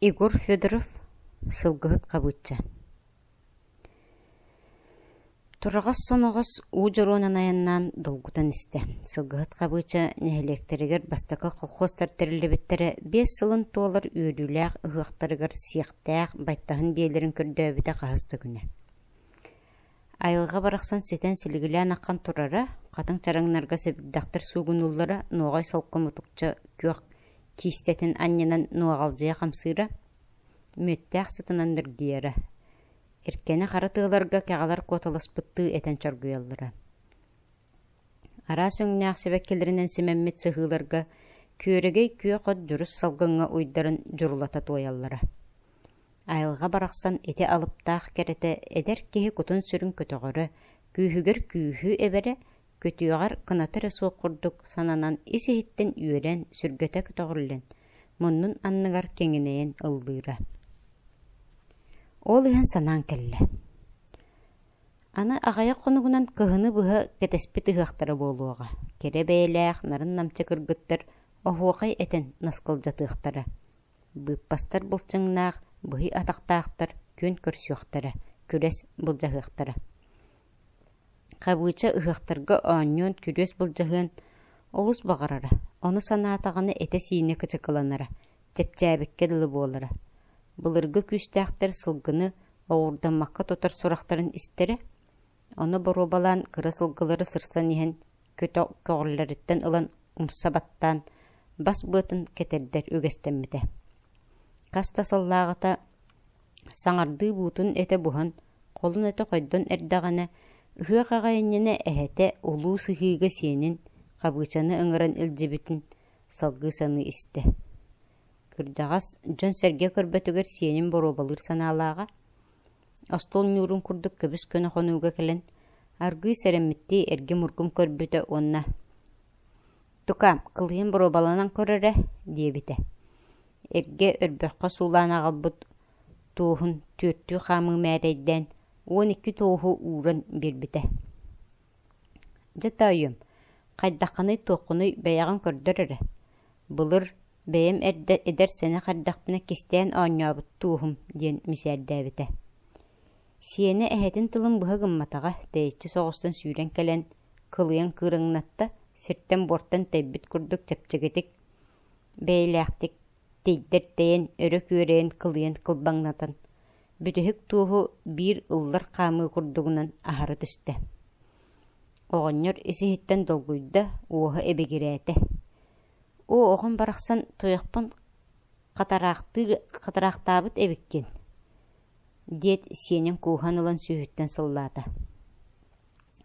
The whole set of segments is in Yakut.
Егор Федоров Сылгыһыт Хабыыча Тураҕас соноҕос уу дьоруонан айаннаан долгутан истэ. Сылгыһыт Хабыыча нэһилиэктэригэр бастакы колхозтар тэриллибиттэрэ 5 сылын туолар үөрүүлээх ыһыахтарыгар сиэхтээх байтаһын биэлэрин көрдөөбүтэ хаһыс да күнэ. Айылҕа барахсан ситэн силигилээн аххан турара, хатыҥ чараҥнарга сэбирдэхтэр суугунууллара, нуоҕай солко мутукча күөх киистэтин анньынан нуоҕалдьыйа хамсыыра, мүөттээх сытынан ньиргийэрэ, эркэнэ хара тыаларга кэҕэлэр куоталаспыттыы этэн чоргуйаллара. Араас өҥнөөх сибэккилэринэн симэммит сыһыыларга күөрэгэй күөх от дьурус салгыҥҥа уйдарын дьурулата туойаллара. Айылҕа барахсан ити алыптаах кэрэтэ эдэр киһи кутун-сүрүн көтөҕөрө, күүһүгэр күүһү эбэрэ, көтүөҕэр кыната эрэ суох курдук сананан ис-иһиттэн үөрэн, сүргэтэ көтөҕүллэн, муннун анныгар киҥинэйэн ыллыыра. Ол иһэн санаан кэллэ. Аны аҕыйах хонугунан кыһыны быһа кэтэспит ыһыахтара буолуоҕа, кэрэ бэйэлээх нарын-намчы кыргыттар оһуохай этэн наскылдьатыахтара, быыппастар былчыҥнаах, быһый атахтаахтар күөн көрсүөхтэрэ, күрэс былдьаһыахтара. Хабыыча ыһыахтарга оонньуон, күрүөс былдьаһыан олус баҕарара, ону санаатаҕына этэ-сиинэ кычыкыланара, чэпчээбиккэ дылы буолара. Былыргы күүстээхтэр сылгыны оҕурдаммакка тутар сурахтарын истэрэ, ону боруобалаан кыра сылгылары сырсан иһэн көҕүллэриттэн ылан умса баттаан бас быатын кэтэрдэр үгэстэммитэ. Хас да сыллааҕыта саҥардыы буутун этэ буһан, холун этэ хойдон эрдэҕинэ, ыһыах аҕай иннинэ эһэтэ улуу сыһыыга сиэнин Хабыычаны ыҥыран илдьибитин салгыы саныы истэ. Кырдьаҕас дьон-сэргэ көрбөтүгэр сиэнин боруобалыыр санаалааҕа, остуол ньуурун курдук көбүс-көнө хонууга кэлэн, аргыый сэрэммиттии эргим-ургум көрбүтэ уонна «Тукаам, кылыйан боруобаланан көр эрэ» диэбитэ. Эргэ өрбөххө суулаан аҕалбыт туоһун түөртүү хаамыы мээрэйдээн 12 туоһу ууран биэрбитэ. Дьэ тоойуом, хайдаххыный-туоххунуй бэйэҕин көрдөр эрэ. Былыр бэйэм эрдэ эдэр сэнэх эрдэхпинэ кистээн оонньообут туоһум диэн мичээрдээбитэ. Сиэнэ эһэтин тылын быһа гымматаҕа, тэйиччи соҕустан сүүрэн кэлэн, кылыйан кыырыҥнатта, сиртэн-буортан тэйбит курдук чэпчэкитик, бэйэлээхтик тэйдэр тэйэн, өрө күөрэйэн кылыйан кылбаҥнатан, бүтэһик туоһу биир ыллар хаамыы курдугунан аһара түстэ. Оҕонньор ис-иһиттэн долгуйда, уоһа ибигирээтэ. «Оо, оҕом барахсан туйахпын хатараахтаабыт эбиккин» диэт сиэнин кууһан ылан сүүһүттэн сыллаата.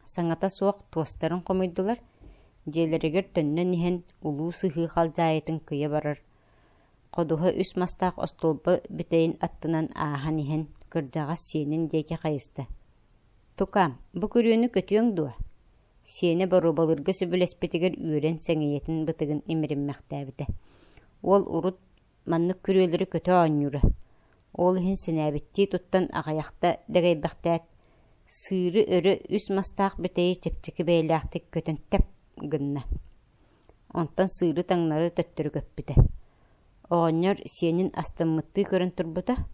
Саҥата суох туостарын хомуйдулар, дьиэлэригэр төннөн иһэн улуу сыһыы халдьаайытын кыйа барар Ходуһа үс мастаах остуолба бүтэйин аттынан ааһан иһэн кырдьаҕас сиэнин диэки хайыста: «Тукаам, бу күрүөнү көтүөҥ дуо?» Сиэнэ боруобалыырга сөбүлэспитигэр үөрэн сэҥийэтин бытыгын имириммэхтээбитэ. Уол урут маннык күрүөлэри көтө оонньуура. Ол иһин сэнээбиттии туттан аҕыйахта дэгэйбэхтээт, сыыры өрө үс мастаах бүтэйи чэпчэки бэйэлээхтик көтөн тэп гынна. Онтон сыыры таҥнары төттөрү көппүтэ. Оҕонньор сиэнин астыммыттыы көрөн турбута: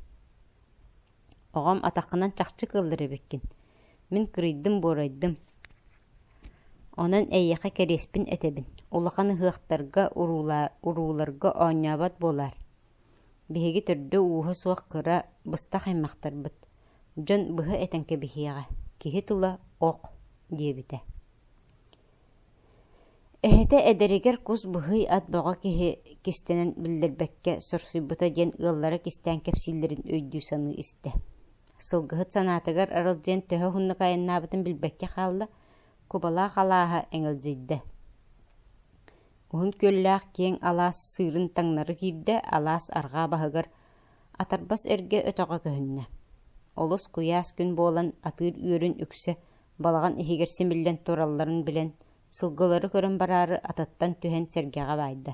«Оҕом атаххынан чахчы кыаллар эбиккин, мин кырыйдым-буорайдым, онон эйиэхэ кэриэспин этэбин, улахан ыһыахтарга, урууларга оонньообот буолаар. Биһиги төрдө-ууһа суох кыра, быстах аймахтарбыт, дьон быһа этэн кэбиһиэҕэ, киһи тыла ох» диэбитэ. Эһэтэ эдэригэр кус быһый ат бөҕө киһи кистэнэн биллэрбэккэ сорсуйбута диэн ыаллара кистээн кэпсииллэрин өйдүү-саныы истэ. Сылгыһыт санаатыгар аралдьыйан төһө уһуннук айаннаабытын билбэккэ хаалла, Кубалаах алааһа эҥэлдьийдэ. Уһун күөллээх киэҥ алаас сыырын таҥнары киирдэ, алаас арҕаа баһыгар атарбас эргэ өтөҕө көһүннэ. Олус куйаас күн буолан атыыр үөрүн үксэ балаҕан иһигэр симиллэн туралларын билэн, сылгылары көрөн бараары атыттан түһэн сэргэҕэ баайда.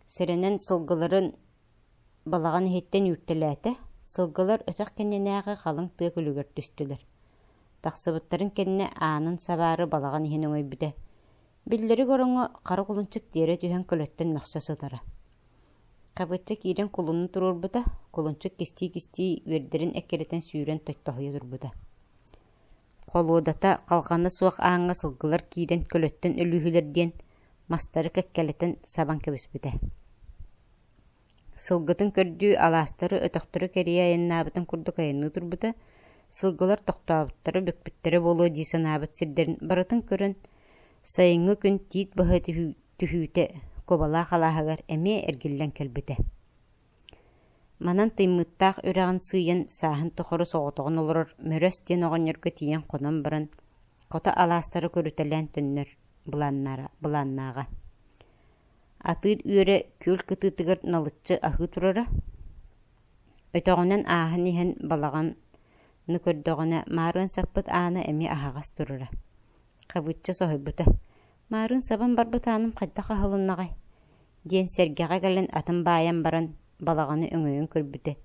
Сэрэнэн сылгыларын балаҕан иһиттэн үүртэлээтэ, сылгылар өтөх кэннинээҕи халыҥ тыа күлүгэр түстүлэр. Тахсыбыттарын кэннэ аанын сабаары балаҕан иһин өҥөйбүтэ. Биллэрик ороҥҥо хара кулунчук тиэрэ түһэн көлөттөн мөхсө сытара. Хабыачча киирэн кулунун туруорбута, кулунчук кистии-кистии үөрдэрин эккирэтэн сүүрэн тойтоһуйа турбута. Холуодата халҕана суох ааҥҥа сылгылар киирэн көлөттөн өлүүһүлэр диэн мастары кэккэлэтэн сабан кэбиспитэ. Сылгытын көрдүү алаастары, өтөхтөрү кэрийэ айаннаабытын курдук айанныы турбута, сылгылар тохтообуттара, бүкпүттэрэ буолуо дии санаабыт сирдэрин барытын көрөн, сайыҥҥы күн тиит баһа түһүүтэ Кубалаах алааһыгар эмиэ эргиллэн кэлбитэ. Манан Тыймыттаах үрэҕин сыыйан сааһын тухары соҕотоҕун олорор Мөрөс диэн оҕонньорго тиийэн хонон баран, хото алаастары көрүтэлээн төннөр былааннааҕа. Атыыр үөрэ күөл кытыытыгар налыччы аһыы турара. Өтөҕүнэн ааһан иһэн балаҕаны көрдөҕүнэ, маарыан саппыт аана эмиэ аһаҕас турара. Хабыычча соһуйбута: «Маарыын сабан барбыт ааным хайдах аһылыннаҕай?» диэн сэргэҕэ кэлэн атын баайан баран балаҕаны өҥөйөн көрбүтэ,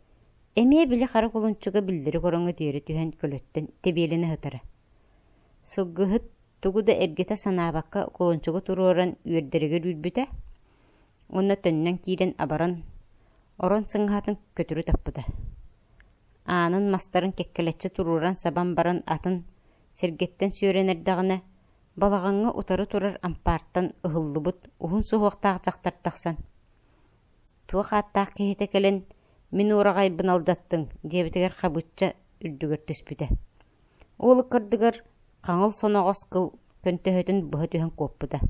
эмиэ били хара кулунчуга биллэрик ороҥҥо тиэрэ түһэн көлөттөн тэбиэлэнэ сытара. Сылгыһыт тугу да эргитэ санаабакка кулунчугу туруоран үөрдэригэр үүрбүтэ уонна төннөн киирэн абаран орон сыҥаһатын көтүрү таппыта. Аанын мастарын кэккэлэччи туруоран сабан баран атын сэргэттэн сүөрэн эрдэҕинэ балаҕаҥҥа утары турар ампаартан ыһыллыбыт уһун суһуохтаах дьахтар тахсан «Туох ааттаах киһитэ кэлэн мин уораҕайбын алдьаттыҥ» диэбитигэр хабычча үрдүгэр түспүтэ. Ол ыккардыгар хаҥыл соноҕос кыл көнтөһөтүн быһа түһэн куоппута.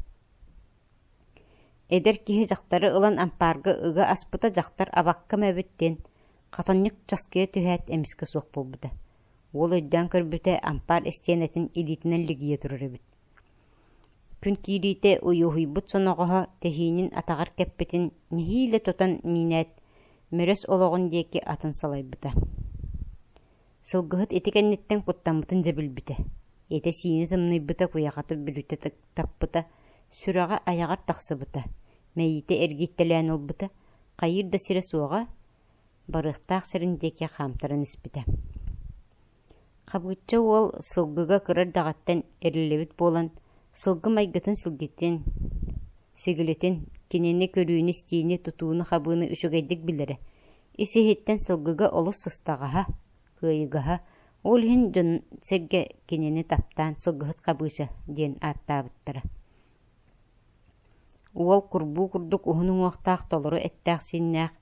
Эдэр киһи дьахтары ылан ампаарга ыга аспыта дьахтар абаккам эбит диэн хатанньык часкыйа түһээт эмискэ суох буолбута. Уол өйдөөн көрбүтэ ампаар истиэнэтин илиитинэн лигийэ турар эбит. Күн киириитэ уйуһуйбут соноҕоһо тэһиинин атаҕар кэппитин нэһиилэ тутан миинээт Мөрөс олоҕун диэки атын салайбыта. Сылгыһыт ити кэнниттэн куттаммытын дьэ билбитэ. Этэ-сиинэ тымныйбыта, куйахата бүлүтэ таппыта, сүрэҕэ айаҕар тахсыбыта, мэйиитэ эргийтэлээн ылбыта, хайыыр да сирэ суоҕа, барыахтаах сирин диэки хаамтаран испитэ. Хабыычча уол сылгыга кыра эрдэҕиттэн эриллибит буолан, сылгы майгытын силгитин, сигилитин, кинини көрүүнү-истиини, тутууну-хабыыны үчүгэйдик билэрэ. Ис-иһиттэн сылгыга олус сыстаҕаһа, кыайыгаһа, ол иһин дьон-сэргэ кинини таптаан «Сылгыһыт Хабыыча» диэн ааттаабыттара. Уол курбуу курдук уһун уҥуохтаах толору эттээх-сииннээх,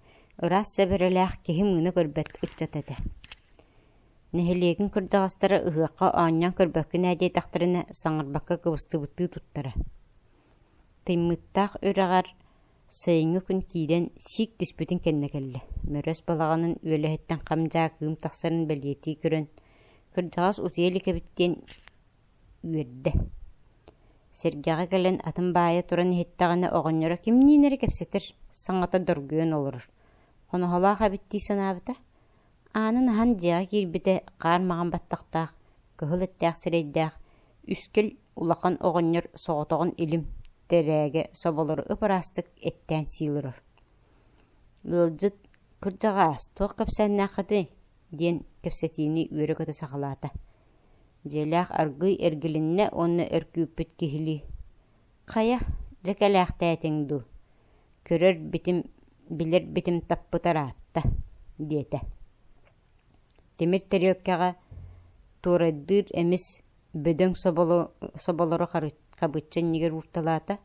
ыраас сэбэрэлээх киһи мыына көрбөт ыччата этэ. Нэһилиэгин кырдьаҕастара ыһыахха оонньоон көрбөккүн ээ диэтэхтэринэ саҥарбакка кыбыстыбыттыы туттара. Тыймыттаах үрэҕэр Сайыҥҥы күн киирэн, сиик түспүтүн кэннэ кэллэ. Мөрөс балаҕанын үөлэһиттэн хам-дьаа кыым тахсарын бэлиэтии көрөн, кырдьаҕас утуйа илик эбит диэн үөрдэ. Сэргэҕэ кэлэн атын баайа туран иһиттэҕинэ оҕонньоро кимниин эрэ кэпсэтэр, саҥата доргуйан олорор. Хоноһолоох эбит дии санаабыта. Аанын аһан дьиэҕэ киирбитэ хаар маҕан баттахтаах, кыһыл эттээх сирэйдээх, үскэл улахан оҕонньор соҕотоҕун илим, тэрээгэ соболору ып-ыраастык эттээн сии олорор. Ыалдьыт «Кырдьаҕаас, туох кэпсээннээххитий?» диэн кэпсэтиини үөрэ-көтө саҕалаата. Дьиэлээх аргыый эргилиннэ уонна өр күүппүт киһилии «Хайа, дьэ кэлээхтээтиҥ дуу, көрөр битим, билэр битим таппыта ыраатта» диэтэ. Тимир тэриэлкэҕэ туорайдыыр эмис бөдөҥ соболору хабычча иннигэр уурталаата,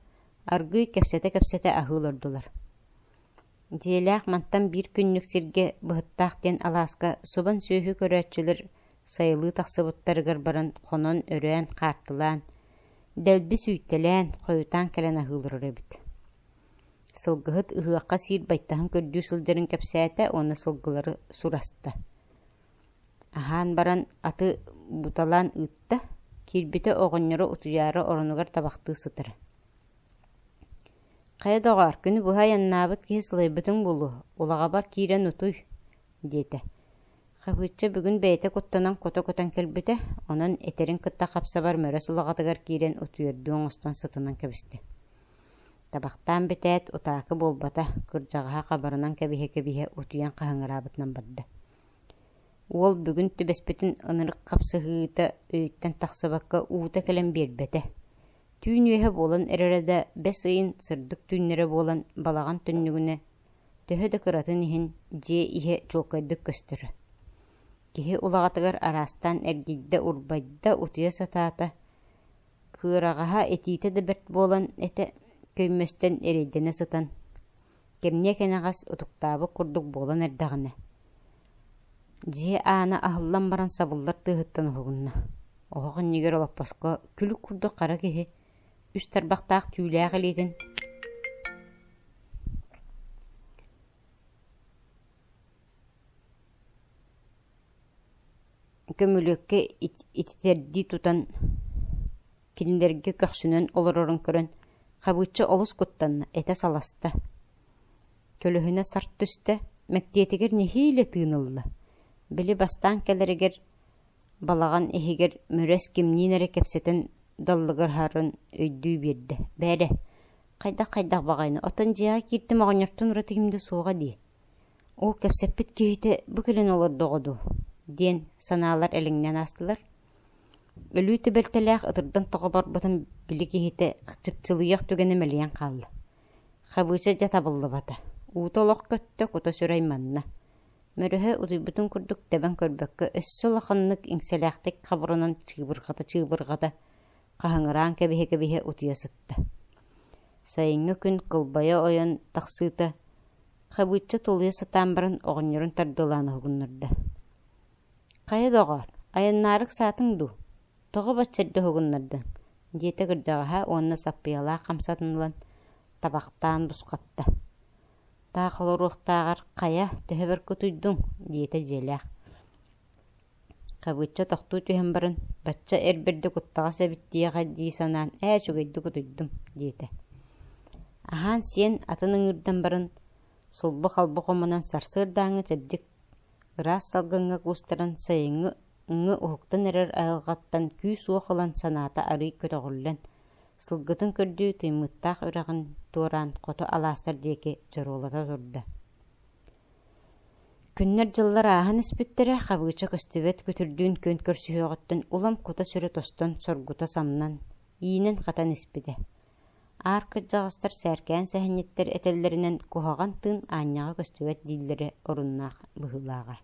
аргыый кэпсэтэ-кэпсэтэ аһыы олордулар. Дьиэлээх мантан биир күннүк сиргэ Быһыттаах диэн алааска субан сүөһү көрөөччүлэр сайылыы тахсыбыттарыгар баран хонон-өрөөн хаартылаан, дэлби сүүйтэлээн, хойутаан кэлэн аһыы олорор эбит. Сылгыһыт ыһыахха сиир байтаһын көрдүү сылдьарын кэпсээтэ уонна сылгылары сураста. Аһаан баран аты буталаан ыытта, киирбитэ оҕонньоро утуйаары оронугар табахтыы сытара. «Хайа доҕоор, күнү быһа айаннаабыт киһи сылайбытыҥ буолуо, улаҕабар киирэн утуй» диэтэ. Хабыычча бүгүн бэйэтэ куттанан кута көтөн кэлбитэ, онон этэрин кытта хапсабар мөрөс улаҕатыгар киирэн утуйардыы оҥостон сытынан кэбистэ. Табахтаан бүтээт, утаакы буолбата, кырдьаҕаһа хабарынан кэбиһэ-кэбиһэ утуйан хаһыҥыраабытынан барда. Уол бүгүн түбэспитин ынырык хапсыһыыта өйүттэн тахсыбакка уута кэлэн биэрбэтэ. Түүн үөһэ буолан эрэрэ да, бэс ыйын сырдык түүннэрэ буолан балаҕан түннүгүнэ. Төһө да кыратын иһин, дьиэ иһэ чуолкайдык көстөрө. Киһи улаҕатыгар араастаан эргийдэ-урбайда, утуйа сатаата, кыараҕаһа итиитэ да бэрт буолан этэ көймөстөн эрэйдэнэ сытан, кэмниэ кэнэҕэс утуктаабыт курдук буолан эрдэҕинэ, дьиэ аана аһыллан баран сабыллар тыаһыттан уһугунна. Оһох иннигэр олоппоско күлүк курдук хара киһи үс тарбахтаах түүлээх илиитин Көмүлүөккэ ититэрдии тутан кинилэргэ көхсүнэн олорорун көрөн Хабыыча олус куттанна, этэ саласта. Көлөһүнэ сарт түстэ, мэктиэтигэр нэһиилэ тыын ылла. Били бастаан кэлэригэр балаҕан иһигэр Мөрөс кимниин эрэ кэпсэтэн даллыгырһарын өйдүү биэрдэ. Бээрэ, хайдах-хайдах баҕайыны, оттон дьиэҕэ кииртим оҕонньортон ураты ким да суоҕа дии. Ол кэпсэппит киһитэ бу кэлэн олордоҕо дуу диэн санаалар элэҥнээн аастылар. Өлүү түбэлтэлээх ытырдан тоҕо барбытын били киһитэ чыпчылыйыах түгэнэ мэлийэн хаалла. Хабыыча дьэ табыллыбата. Уута олох көттө, кута сүр айманна. Мөрөһө утуйбутун курдук тэбэн көрбөккө өссө улаханнык иҥсэлээхтик хабырынан чыыбырҕата-чыыбырҕата хаһыҥыраан кэбиһэ-кэбиһэ утуйа сытта. Сайыҥҥы күн кылбайа ойон тахсыыта Хабыычча тулуйа сатаан баран оҕонньорун тардыалаан уһугуннарда: «Хайа, доҕоор, айаннаары ыксаатыҥ дуу? Тоҕо бачча эрдэ уһугуннардыҥ?» диэтэ кырдьаҕаһа уонна саппыйалаах хамсатын ылан табахтаан бусхатта. «Таах олоруохтааҕар хайа, төһө бэркэ утуйдуҥ?» диэтэ дьиэлээх. Хабыычча тохтуу түһэн баран, бачча эр бэрдэ куттаҕас эбит диэҕэ дии санаан, ээ, үчүгэйдик утуйдум диэтэ. Аһаан-сиэн атын ыҥыырдан баран, сулбу-халбы хомунан сарсыардааҥҥы чэбдик ыраас салгыҥҥа куустаран сайыҥҥы уһуктан эрэр айылҕаттан күүс-уох ылан санаата арыый көтөҕүллэн, сылгытын көрдүү Тыймыттаах үрэҕин туораан хоту алаастар диэки дьоруолата турда. Күннэр-дьыллар ааһан испиттэрэ, Хабыыча көстүбэт күтүрдүүн күөн көрсүһүөҕүттэн улам кута-сүрэ тостон, соргута самнан, иинэн-хатан испитэ. Аар кырдьаҕастар сээркээн сэһэнньиттэр этэллэринэн куһаҕан тыын аанньаҕа көстүбэт дииллэрэ оруннаах быһыылааҕа.